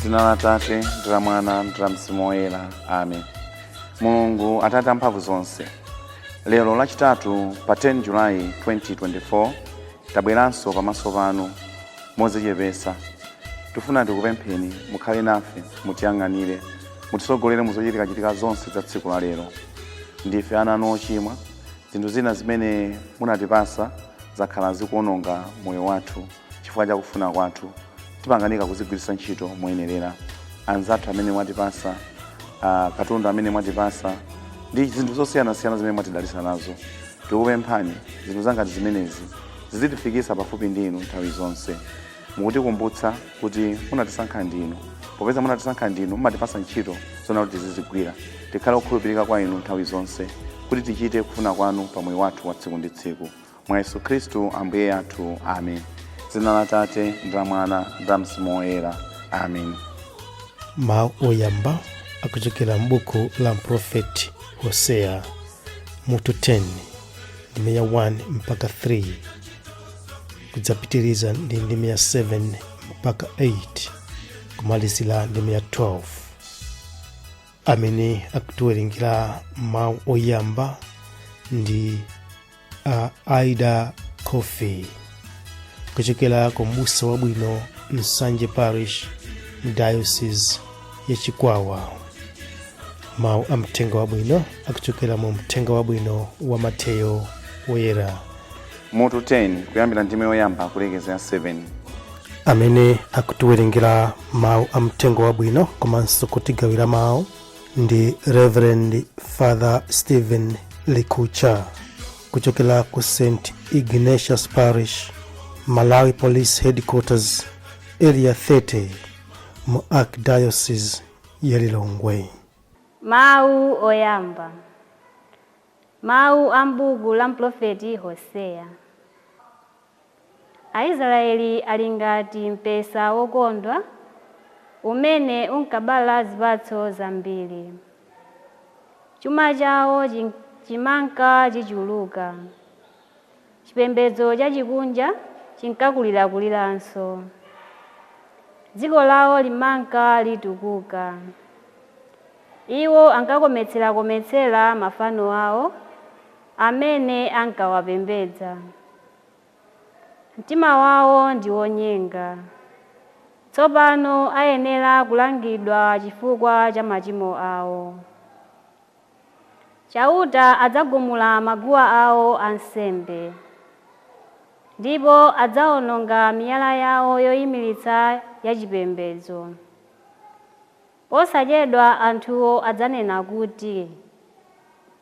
Dzina la Tate ndi la Mwana ndi la Mzimu Woyera, amen. Mulungu Atate amphamvu zonse, lero Lachitatu pa 10 Julayi 2024 tabweranso pamaso panu modzichepetsa. Tifuna tikupempheni mukhale nafe, mutiyang'anire, mutisogolere mu zochitikachitika zonse za tsiku la lero. Ndife ana anu ochimwa, zinthu zina zimene munatipasa zakhala zikuononga moyo wathu chifukwa cha kufuna kwathu. Timakanika kuzigwiritsa ntchito moyenerera. Anzathu amene mwatipasa, katundu amene mwatipasa ndi zinthu zosiyanasiyana zimene mwatidalitsa nazo, tikupemphani zinthu zangati zimenezi zizitifikisa pafupi ndi inu nthawi zonse. Mukutikumbutsa kuti munatisankha ndinu. Popeza munatisankha ndinu, mumatipasa ntchito zona kuti tizizigwira. Tikhale okhulupirika kwa inu nthawi zonse kuti tichite kufuna kwanu pa moyo wathu wa tsiku ndi tsiku, mwa Yesu Khristu Ambuye athu, amen. Dzina la Tate ndi la Mwana ndi la Mzimu Woyera, amen. Mawu oyamba akuchokera m'buku la mprofeti Hoseya, mutu 10, ndime ya 1 mpaka 3, kudzapitiriza ndi ndime ya 7 mpaka 8, kumalizira ndime ya 12. Amene akutiwerengera mawu oyamba ndi a Aida Coffey kuchokera ku Mbusa Wabwino, Nsanje Parish, Diocese ya Chikwawa. Mawu a mthenga wabwino akuchokera mu Mthenga Wabwino wa Mateyo Woyera, mutu 10, kuyambira ndime yoyamba kulekeza ya 7. Amene akutiwerengera mawu a mthenga wabwino komanso kutigawira mawu ndi Reverend Father Stephen Likucha kuchokera ku St Ignatius Parish, Malawi Police Headquarters, Area 30, mu Archdiocese ya Lilongwe. Mawu oyamba. Mawu a m'buku la mprofeti Hoseya. Aisraeli ali ngati mpesa wokondwa umene unkabala zipatso zambiri. Chuma chawo chimanka chichuluka. Chipembedzo chachikunja chinkakulirakuliranso. Dziko lawo limanka litukuka. Iwo ankakometserakometsera mafano awo amene ankawapembedza. Mtima wawo ndi wonyenga. Tsopano ayenera kulangidwa chifukwa cha machimo awo. Chauta adzagumula maguwa awo ansembe ndipo adzawononga miyala yawo yoyimiritsa yachipembedzo. Posachedwa anthuwo adzanena kuti,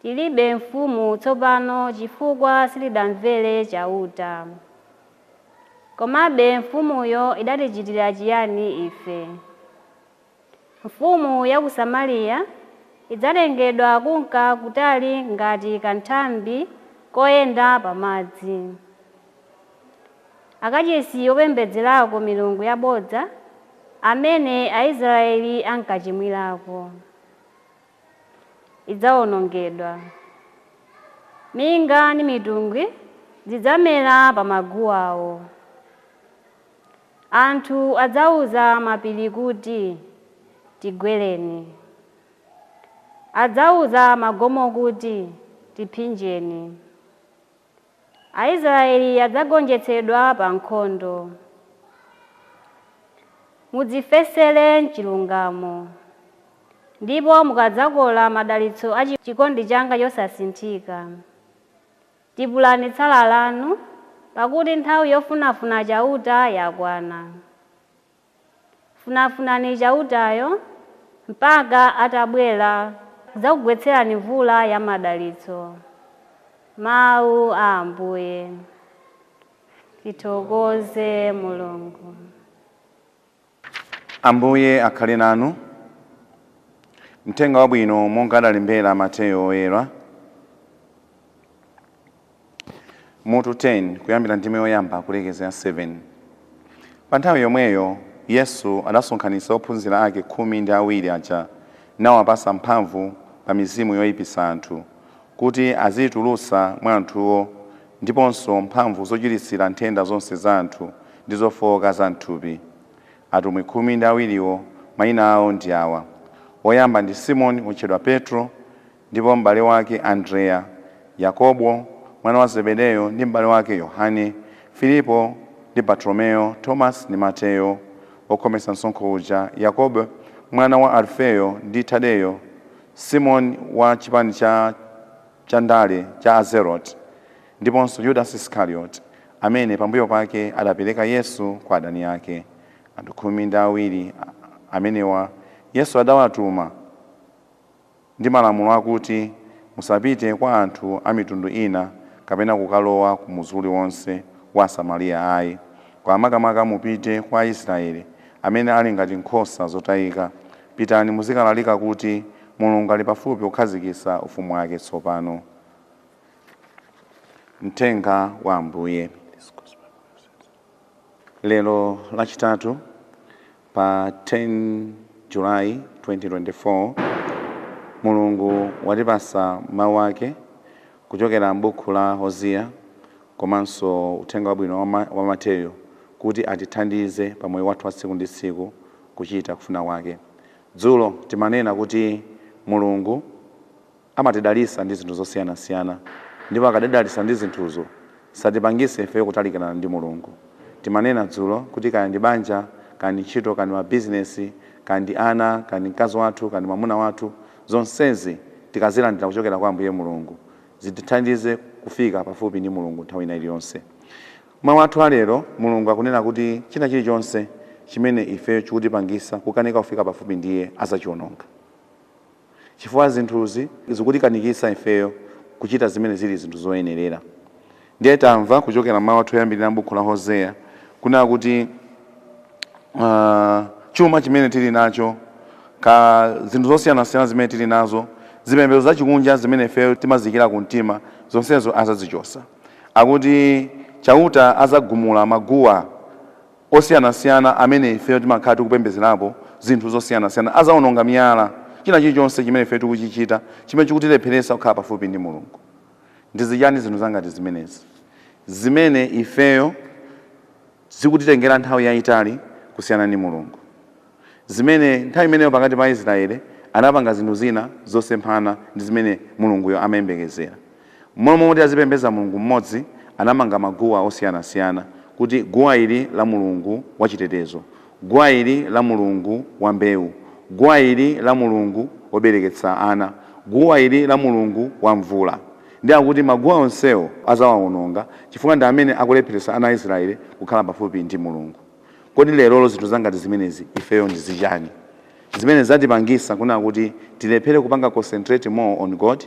"Tilibe mfumu tsopano chifukwa sitidamvere Chauta. Komabe mfumuyo idatichitira chiyani ife?" Mfumu ya ku Samariya idzatengedwa kunka kutali ngati kanthambi koyenda pamadzi. Akachisi opembedzerako milungu yabodza amene Aisraeli ankachimwirako idzawonongedwa. Minga ndi mitungwi zidzamera pa maguwawo. Anthu adzawuza mapiri kuti, "Tigwereni." Adzawuza magomo kuti, "Tiphinjeni." Aisraeli adzagonjetsedwa pa nkhondo. Mudzifesere mchilungamo, ndipo mukadzakolola madalitso a chikondi changa chosasinthika. Tipulani tsala lanu, pakuti nthawi yofunafuna Chauta yakwana. Funafunani Chautayo mpaka atabwera kudzakugwetserani mvula ya madalitso. Mawu a Ambuye. Tithokoze Mulungu. Ambuye akhale nanu. Mthenga Wabwino monga adalembera Mateyo Woyera, mutu 10, kuyambira ndime yoyamba kulekeza ya 7. Pa nthawi yomweyo Yesu adasonkhanitsa ophunzira ake 12 aja, nawapasa mphamvu pa mizimu yoyipitsa anthu kuti aziyitulutsa mwa anthuwo, ndiponso mphamvu zochiritsira nthenda zonse za anthu ndi zofowoka za mthupi. Atumwi 12wo. Mayina awo ndi awa: woyamba ndi Simoni wotchedwa Petro ndipo m'bale wake Andreya, Yakobo mwana wa Zebedeyo ndi m'bale wake Yohane, Filipo ndi Bartolomeo, Thomas ndi Mateyo wokhometsa msonkho uja, Yakobo mwana wa Alfeyo ndi Tadeyo, Simoni wa chipani cha ndale cha Azelot, ndiponso Judas Iskariot, amene pambuyo pake adapereka Yesu kwa adani ake. Anthu 12 amenewa Yesu adawatuma ndi malamulo akuti, musapite kwa anthu a mitundu ina kapena kukalowa ku mudzi uliwonse wa Samariya ayi, koma makamaka mupite kwa Aisraeli amene ali ngati nkhosa zotayika. Pitani muzikalalika kuti, Mulungu ali pafupi kukhazikitsa ufumu wake tsopano. Mthenga wa Ambuye. Lero Lachitatu pa 10 Julayi 2024, Mulungu watipasa mawu ake kuchokera m'buku la Hosea komanso uthenga wabwino wa Mateyo kuti atithandize pa moyo wathu wa tsiku ndi tsiku kuchita kufuna kwake. Dzulo timanena kuti Mulungu amatidalitsa ndi zinthu zosiyanasiyana, ndipo akatidalitsa ndi zinthuzo satipangise ifeyo kutalikirana ndi Mulungu. Timanena dzulo kuti kaya ndi banja, kaya ndi ntchito, kaya ndi mabizinesi, kaya ndi ana, kaya ndi mkazi wathu, kaya ndi mwamuna wathu, zonsezi tikazilandira kuchokera kwa Ambuye Mulungu zitithandize kufika pafupi ndi Mulungu nthawi ina iliyonse. Mawu athu alero, Mulungu akunena kuti china chilichonse chimene ifeyo chikutipangisa kukanika kufika pafupi ndiye azachiwononga, chifukwa zinthuzi zikutikanikisa ifeyo kuchita zimene zili zinthu zoyenerera. Ndiye tamva kuchokera mawu athu oyambirira m'buku la Hosea kunena kuti chuma chimene tili nacho, ka zinthu zosiyanasiyana zimene tili nazo, zipembedzo zachikunja zimene ifeyo timaziyikira kumtima, zonsezo azazichosa. Akuti Chauta azagumula maguwa osiyanasiyana amene ifeyo timakhala tikupembedzerapo zinthu zosiyanasiyana, azawononga miyala, china chilichonse chimene ifeyo tikuchichita chimene chikutilepheresa kukhala pafupi ndi Mulungu. Ndizichani zinthu zangati zimenezi zimene ifeyo zikutitengera nthawi yayitali kusiyana ndi Mulungu, zimene nthawi imeneyo pakati pa Israeli anapanga zinthu zina zosemphana ndi zimene Mulunguyo amayembekezera? Momwe moti azipembedza Mulungu mmodzi, anamanga maguwa osiyanasiyana kuti guwa ili la mulungu wachitetezo, guwa ili la mulungu wa mbewu, guwa ili la mulungu wobereketsa ana, guwa ili la mulungu wa mvula. Ndi akuti maguwa onsewo azawawononga chifukwa ndi amene akulepheretsa ana a Israeli kukhala pafupi ndi Mulungu. Kodi lerolo zinthu zangati zimenezi ifeyo ndi zichani zimene zatipangisa kunena kuti tilephere kupanga concentrate more on God,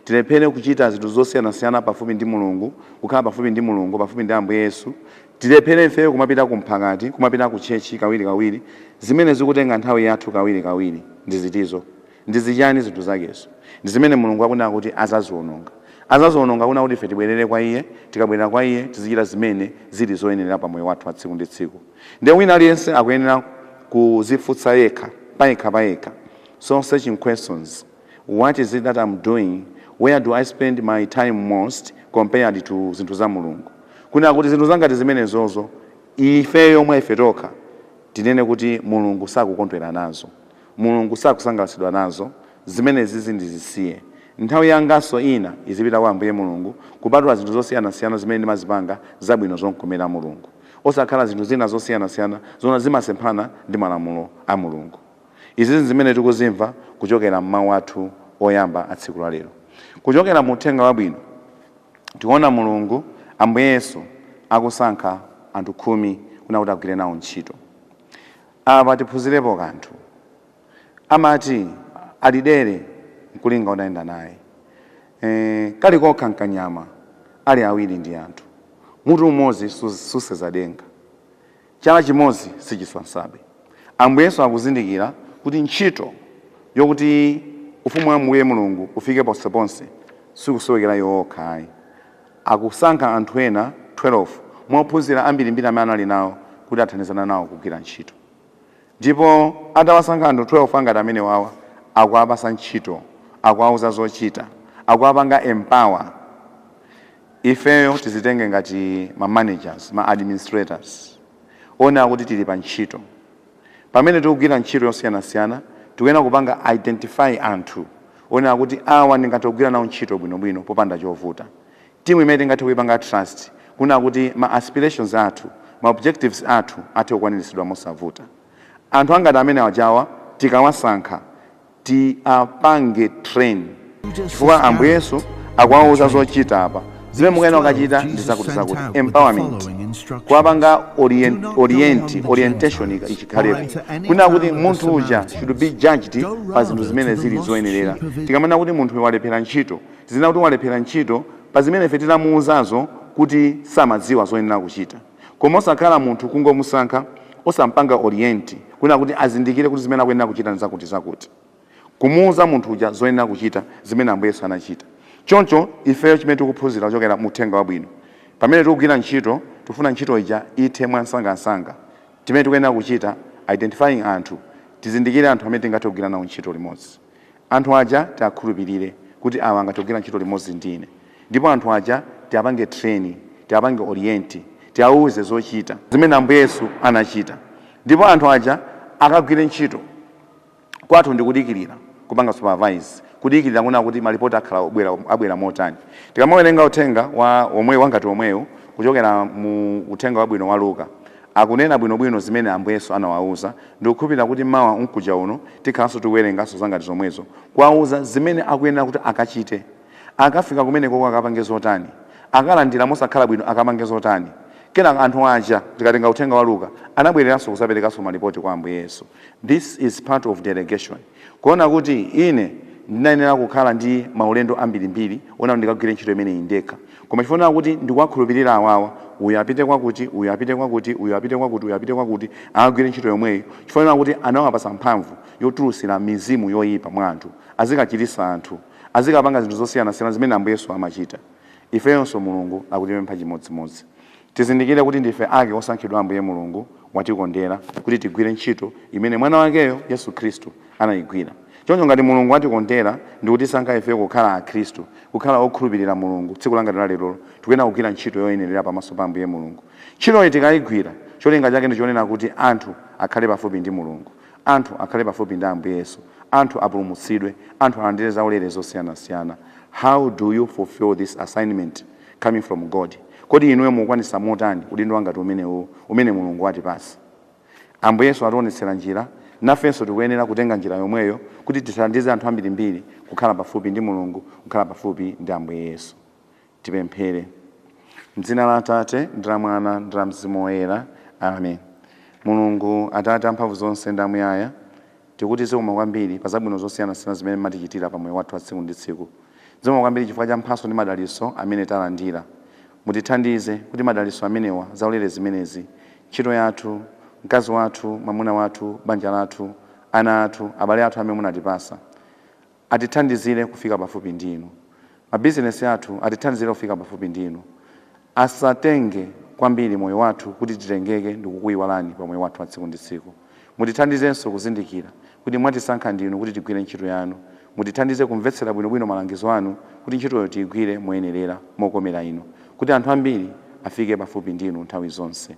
tilephere kuchita zinthu zosiyanasiyana pafupi ndi Mulungu, kukhala pafupi ndi Mulungu, pafupi ndi Ambuye Yesu, tilephere ifeyo kumapita kumphakati, kumapita ku church kawirikawiri, zimene zikutenga nthawi yathu kawirikawiri ndi zitizo? Ndi zichani zinthu zakezo? Ndi zimene Mulungu akunena kuti azaziwononga. Azaziwononga kunena kuti ife tibwerere kwa Iye. Tikabwerera kwa Iye, tizichita zimene zili zoyenera pa moyo wathu wa tsiku ndi tsiku. Ndiye wina aliyense akuyenera kuzifunsa yekha payekha payekha, soul searching questions: what is it that I'm doing? Where do I spend my time most compared to zinthu za Mulungu? Kunena kuti zinthu zangati zimenezozo ifeyo mwa ife tokha tinene kuti Mulungu sakukondwera nazo, Mulungu sakusangalatsidwa nazo, zimenezi ndizisiye. Nthawi yanganso ina izipita kwa Ambuye Mulungu, kupatula zinthu zosiyanasiyana zimene ndimazipanga zabwino zonkomera Mulungu, osakhala zinthu zina zosiyanasiyana zona zimasemphana ndi malamulo a Mulungu. Izi zimene tikuzimva kuchokera mmawu athu oyamba a tsiku la lero. Kuchokera mu uthenga wabwino tikuona Mulungu Ambuye Yesu akusankha anthu 10 kuna kuti agwire nawo ntchito. Apa tiphunzirepo kanthu. Amati alidere nkulinga udayenda naye, kalikokha nkanyama, ali awiri ndi anthu, mutu umodzi suseza denga, chala chimodzi sichiswa nsabe. Ambuye Yesu akuzindikira kuti ntchito yokuti ufumu wa Ambuye Mulungu ufike ponseponse sikusowekera iwo okha ayi. Akusankha anthu ena 12 mwa ophunzira ambirimbiri amene anali nawo kuti athandizana nawo kugwira ntchito. Ndipo atawasankha anthu 12 angati amene wawa, akuwapasa ntchito, akuwauza zochita, akuwapanga empower. Ifeyo tizitenge ngati ma managers, ma administrators, ona kuti tili pa ntchito. Pamene tikugwira ntchito yosiyanasiyana, tikuyenera kupanga identify anthu onena kuti awa ndingathe kugwira nawo ntchito bwinobwino popanda chovuta, timu imene tingathe kuipanga trust kuna kuti ma aspirations athu, ma objectives athu athe kukwaniritsidwa mosavuta. Anthu angati amene ajawa tikawasankha, tiapange train, chifukwa Ambuye Yesu akuwauza zochita apa. Zimene mukuyenera kukachita ndi zakuti zakuti. Empowerment, kuwapanga orientation ichikhalepo kuna kuti munthu uja should be judged pa zinthu zimene zili zoyenerera. Tikamanena kuti munthu walephera ntchito, zina kuti walephera ntchito pa zimene ife tinamuuzazo kuti samadziwa zoyenera kuchita. Koma osakhala munthu kungomusankha osampanga orient kuna kuti azindikire kuti zimene akuyenera kuchita ndi zakuti zakuti, kumuuza munthu uja zoyenera kuchita zimene Ambuye Yesu anachita. Choncho ifeyo chimene tikuphunzira kuchokera mu uthenga wabwino, pamene tikugwira ntchito, tikufuna ntchito ija ithe mwansangasanga, chimene tikuyenera kuchita, identifying anthu, tizindikire anthu amene tingathe kugwira nawo ntchito limodzi. Anthu aja tiakhulupirire kuti awa angathe kugwira ntchito limodzi ndine, ndipo anthu aja tiapange training, tiapange orient, tiawuze zochita zimene Ambuye Yesu anachita, ndipo anthu aja akagwire ntchito. Kwathu ndikudikirira kupanga supervise, kudikirira kuna kuti malipoti akhala abwera motani. Tikamawerenga uthenga wa omwe wangati omweyo kuchokera mu uthenga wabwino wa Luka, akunena bwinobwino zimene Ambuye Yesu anawauza. Ndikukhulupirira kuti mawa mkuja uno tikhalanso tikuwerenganso zangati zomwezo, kuwauza zimene akuyenera kuti akachite akafika kumeneko, akapange zotani, akalandira mosakhala bwino akapange zotani. Kenaka anthu aja, tikatenga uthenga wa Luka, anabwereranso kusaperekanso malipoti kwa Ambuye Yesu. This is part of delegation, kuona kuti ine ndinayenera kukhala ndi maulendo ambirimbiri ona ndikagwire ntchito imeneyi ndekha, koma chifukwa kuti ndikuwakhulupirira awawa, uyu apite kwakuti, uyu apite kwakuti, uyu apite kwakuti, uyu apite kwakuti, akagwire ntchito yomweyo, chifukwa kuti anawapasa mphamvu yotulutsira mizimu yoyipa mwa anthu, azikachirisa anthu, azikapanga zinthu zosiyanasiyana zimene Ambuye Yesu amachita. Ifeyonso Mulungu akutipempha chimodzimodzi. Tizindikire kuti ndife ake osankhidwa. Ambuye Mulungu watikondera kuti tigwire ntchito imene mwana wakeyo Yesu Khristu anayigwira. Choncho ngati Mulungu watikondera ndi kutisankha ife kukhala Akhristu, kukhala okhulupirira Mulungu, tsiku langati la lerolo tikuyenera kugwira ntchito yoyenerera pamaso pa Ambuye Mulungu. Ntchitoyi tikayigwira, cholinga chake ndi chonena kuti anthu akhale pafupi ndi Mulungu, anthu akhale pafupi ndi Ambuye Yesu, anthu apulumutsidwe, anthu alandire zaulere zosiyanasiyana. How do you fulfill this assignment coming from God? Kodi inuyo mukukwanisa motani udindo wangati umenewu umene Mulungu watipasa? Ambuye Yesu ationetsera njira, nafenso tikuyenera kutenga njira yomweyo kuti tithandize anthu ambirimbiri kukhala pafupi ndi Mulungu, kukhala pafupi ndi Ambuye Yesu. Tipemphere. Mdzina la Atate ndi la Mwana ndi la Mzimu Woyera, amen. Mulungu Atate amphamvu zonse ndi amuyaya, tikuti zikomo kwambiri pa zabwino zosiyanasiyana zimene mumatichitira pa moyo wathu wa tsiku ndi tsiku. Zikomo kwambiri chifukwa cha mphatso ndi madalitso amene talandira. Mutithandize kuti madalitso amenewa, zaulere zimenezi, ntchito yathu, mkazi wathu, mwamuna wathu, banja lathu, ana athu, abale athu amene munatipasa, atithandizire kufika pafupi ndi inu. Mabizinesi athu atithandizire kufika pafupi ndi inu. Asatenge kwambiri moyo wathu kuti titengeke ndi kukuyiwalani pa moyo wathu wa tsiku ndi tsiku. Mutithandizenso kuzindikira kuti mwatisankha ndinu kuti tigwire ntchito yanu. Mutithandize kumvetsera bwinobwino malangizo anu kuti ntchitoyo tiyigwire moyenerera, mokomera inu, kuti anthu ambiri afike pafupi ndinu nthawi zonse.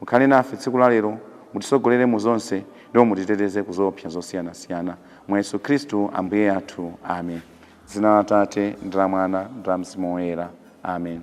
Mukhale nafe tsiku la lero, mutisogolere mu zonse ndipo mutiteteze ku zoopsa zosiyanasiyana, mwa Yesu Khristu Ambuye athu, amen. Dzina la Atate ndi la Mwana ndi la Mzimu Woyera, amen.